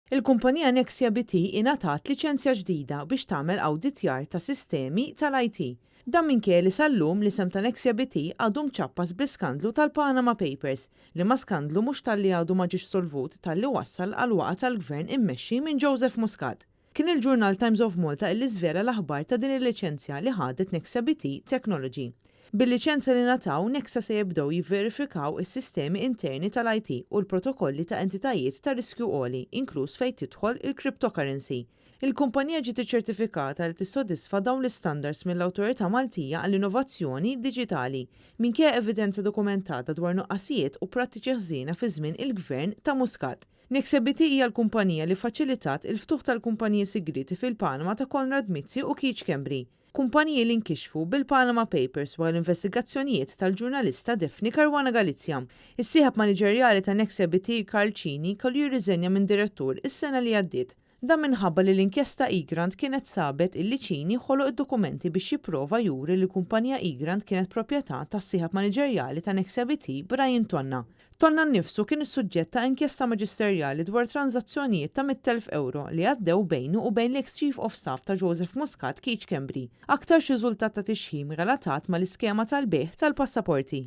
Il-kumpanija Nexia BT ingħatat liċenzja ġdida biex tagħmel awditjar ta' sistemi tal-IT. Dan minkejja li sal-lum l-isem ta' Nexia BT għadu mċappas bl-iskandlu tal-Panama Papers, liema skandlu mhux talli għadu ma ġiex solvut talli wassal għall-waqgħa tal-Gvern immexxi minn Joseph Muscat. Kien il-ġurnal Times of Malta illi żvela l-aħbar ta' din il-liċenzja li ħadet Nexia BT Technology. Bil-liċenza li ngħataw, Nexia se jibdew jivverifikaw is-sistemi interni tal-IT u l-protokolli ta' entitajiet ta' riskju għoli, inkluż fejn tidħol il-cryptocurrency. Il-kumpanija ġiet iċċertifikata li tissodisfa dawn l-istandards mill-Awtorità Maltija għall-Innovazzjoni Diġitali, minkejja evidenza dokumentata dwar nuqqasijiet u prattiċi ħżiena fi żmien il-Gvern ta' Muscat. Nexia BT hija l-kumpanija li ffaċilitat il-ftuħ tal-kumpaniji sigrieti fil-Panama ta' Konrad Mizzi u Keith Schembri, kumpaniji li nkixfu bil-Panama Papers wara l-investigazzjonijiet tal-ġurnalista Daphne Caruana Galizia. Is-sieħeb maniġerjali ta' Nexia BT Karl Cini kellu jirriżenja minn direttur is-sena li għaddiet. Dan minħabba li l-inkjesta Egrant kienet sabet illi Cini ħoloq id-dokumenti biex jipprova juri li l-kumpanija Egrant kienet proprjetà tas-sieħeb maniġerjali ta' Nexia BT Brian Tonna. Tonna nnifsu kien is-suġġett ta' inkjesta maġisterjali dwar tranżazzjonijiet ta' 100,000 ewro li għaddew bejnu u bejn l-eks Chief of Staff ta' Joseph Muscat Keith Schembri, aktarx riżultat ta' tixħim relatat mal-iskema tal-bejgħ tal-passaporti.